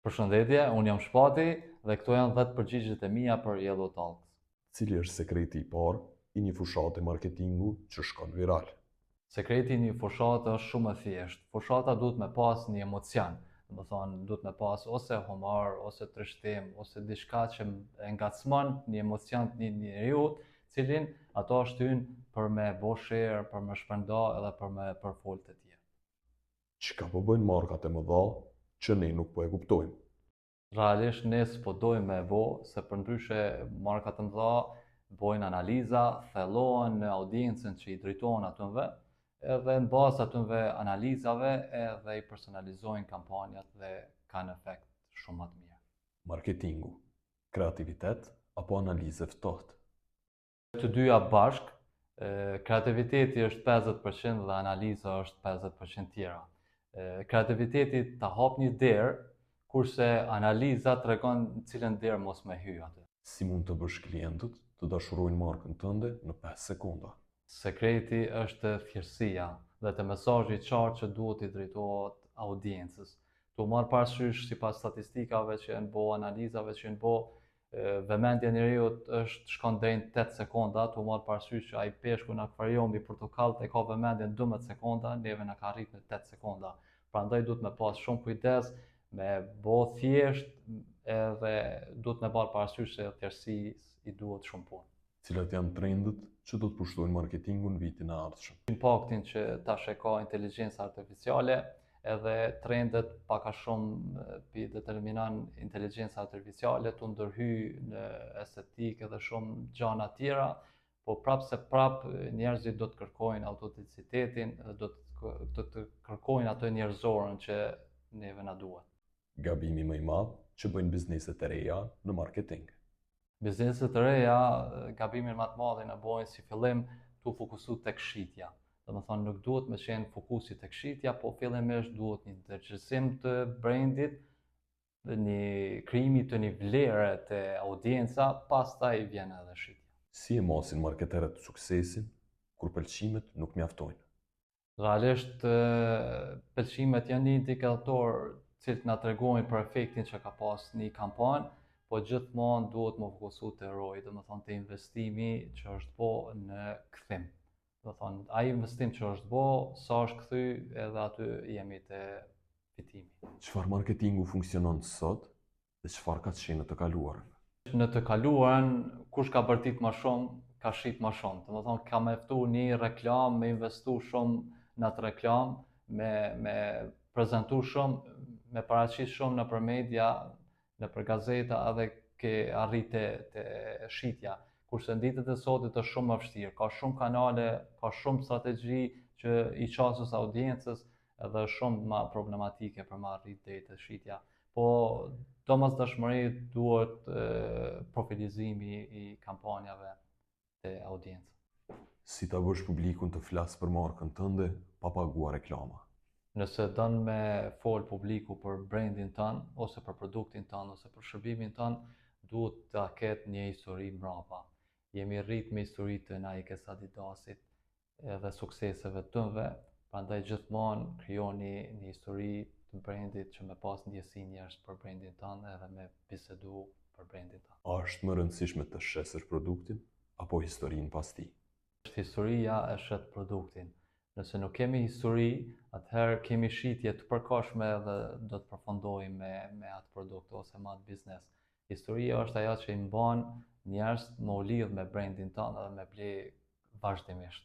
Përshëndetje, unë jam Shpati dhe këto janë 10 përgjigjet e mia për Yellow Talks. Cili është sekreti i parë i një fushate marketingu që shkon viral? Sekreti i një fushate është shumë e thjeshtë. Fushata duhet me pas një emocion, domethonë duhet me pas ose humor, ose trishtim, ose diçka që e ngacmon një emocion të një njeriu, cilin ato shtyn për me bo share, për me shpërnda edhe për me përfol të tjerë. Çka po bëjnë markat e mëdha që ne nuk po e kuptojmë? Realisht ne s'po dojmë me bo, se përndryshe markat e mëdha bojnë analiza, thellohen në audiencën që i drejtohen atynve, edhe në bazë atynve analizave edhe i personalizojnë kampanjat dhe kanë efekt shumë më të mirë. Marketingu, kreativitet apo analizë e ftohtë? Të dyja bashkë, kreativiteti është 50% dhe analiza është 50% tjera. Kreativiteti ta hap një derë, kurse analiza tregon në cilën derë mos me hy aty. Si mund të bësh klientët të dashurojnë markën tënde në 5 sekonda? Sekreti është thjeshtësia dhe te mesazhi i qartë që duhet t'i drejtohet audiencës. Tu marrë parasysh sipas statistikave që janë bo, analizave që janë bo, vëmendja e njeriut është shkon deri në 8 sekonda, tu marrë parasysh që ai peshku në akvarium i portokallt e ka vëmendjen 12 sekonda, neve na ka arrit në 8 sekonda. Prandaj duhet me pas shumë kujdes, me bo thjesht edhe duhet me marrë parasysh se thjeshtësisë i duhet shumë punë. Cilat janë trendët që do të pushtojnë marketingun vitin e ardhshëm? Impaktin që tash e ka inteligjenca artificiale, edhe trendet pak a shumë pi determinon inteligjenca artificiale tu ndërhy në estetikë edhe shumë gjana tjera, po prap se prap njerëzit do të kërkojnë autenticitetin dhe do të do të kërkojnë atë njerëzoren që neve na duhet. Gabimi më i madh që bëjnë bizneset e reja në marketing. Bizneset e reja, gabimin më të madh e bojnë si fillim tu fokusu tek shitja. Domethonë nuk duhet me qenë fokusi tek shitja, po fillimisht duhet një ndërgjegjësim të brandit, dhe një krijimi të një vlere te audienca, pastaj vjen edhe shitja. Si e masin marketerët suksesin kur pëlqimet nuk mjaftojnë? Realisht pëlqimet janë një indikator cilët na tregojnë për efektin që ka pas një kampanjë, po gjithmonë duhet me fokusu te ROI, domethonë te investimi që është bo në kthim. Domethonë, ai investim që është bo, sa është kthy edhe aty jemi te fitimi. Çfarë marketingu funksionon sot dhe çfarë ka qenë në të kaluarën? Në të kaluarën, kush ka bërtit ma shumë, ka shit ma shumë. Domethonë, ka me ftu një reklam, me investu shumë në atë reklam, me, me prezentu shumë, me paraqit shumë nëpër media, nëpër gazeta edhe ke arrit te, te shitja. Kurse në ditët e sotit është shumë më vështirë. Ka shumë kanale, ka shumë strategji që i qases audiencës edhe është shumë ma problematike për me arrit deri te shitja. Po domosdoshmëri duhet e, profilizimi i kampanjave te audienca. Si ta bësh publikun të flasë për markën tënde pa paguar reklama? Nëse don me fol publiku për brandin tënd ose për produktin tënd ose për shërbimin tënd, duhet ta ketë një histori mbrapa. Jemi rrit me histori të Nike-s, Adidasit edhe sukseseve tënve, prandaj gjithmonë krijoni një histori të brandit që me pas ndjesi njerëz për brandin tënd edhe me bisedu për brandin tënd. A është më rëndësishme të shesësh produktin apo historinë pas tij? Është historia e shet produktin. Nëse nuk kemi histori, atëherë kemi shitje të përkohshme dhe do të përfundojmë me, me atë produkt ose me atë biznes. Historia është ajo që i mban njerëz me u lidh me brandin tënd edhe me ble vazhdimisht.